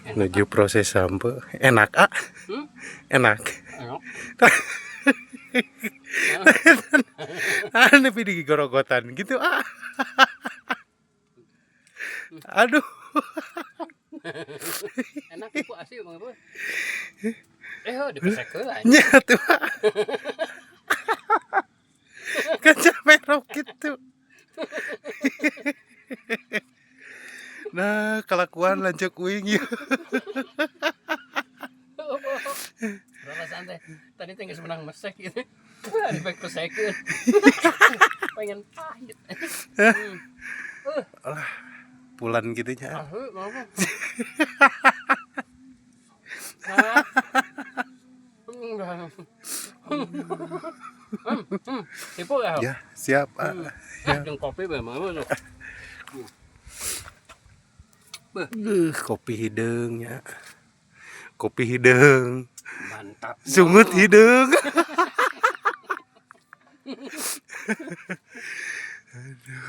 Menuju proses sampeu. Enak, ah. Hmm? Enak. Enak. Ah, nepi digorogotan gitu, ah. Aduh. Enak itu asli, Bang Ibu. Eh, oh, dipesek heula. Nya tuh, ah. Kan merok gitu. Nah, kelakuan lanceuk uing ieu. Berapa santai. Tadi teh geus menang mesek gitu. Wah, dipek pesekeun. Pengen pahit. Alah, pulan gitu nya. Asli, Bang Ibu. Nah. Ibu ya. Ya, siap, ah. Ah, jeung kopi bae, Bang Ibu. Kopi hideung nya. Kopi hideung. Mantap. Sungut hideung. Aduh.